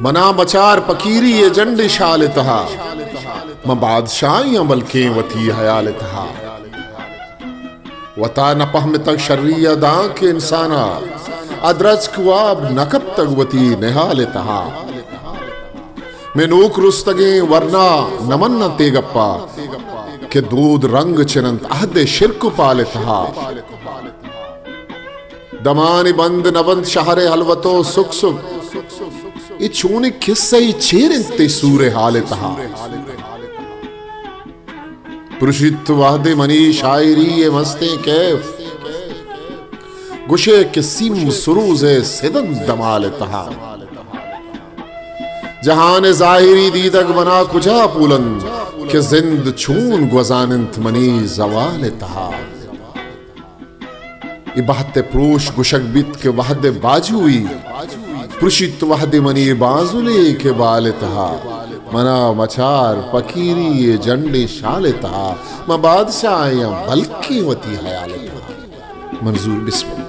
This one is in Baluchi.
منا مچار پکیری ءِ جنڈیں شال ءِ تہا، من بادشاہی آں بلکیں وتی ہیال ءِ تہا۔ وتا نہ پہمتگ شری ءَ داں کہ انسان ءَ، ادرچک واب نہ کپتگ وتی نہال ءِ تہا۔ مئے نوک رستگیں ورنا نہ مننت اے گپا کہ دود رنگ چننت عہد ءِ شرک و پال ءِ تہا۔ دمانی بند نہ بنت شہر ءِ ہلوت و سک سک، اے چونیں کسہ ءَ چیر انت اے سور ءِ ہال ءِ تہا۔ پرشیت وہدے منی شاعری ءِ مستیں کیف، گوشے کہ سیم سروز ءِ سدن دمال ءِ تہا۔ جہان ءِ ظاہری دیدگ منا کجا پولنت کہ زند چون گوزان انت منی زوال ءِ تہا۔ اے بہت ءِ پروش گوشگ بیت کہ وہد ءِ باجوئی پرشیت وہدے منی بانزلے کہ بال ءِ تہا۔ منا مچار پکیری ءِ جنڈیں شال ءِ تہا، من بادشاہ آں بلکیں وتی ہیال ءِ تہا۔ منظور، بسم اللہ۔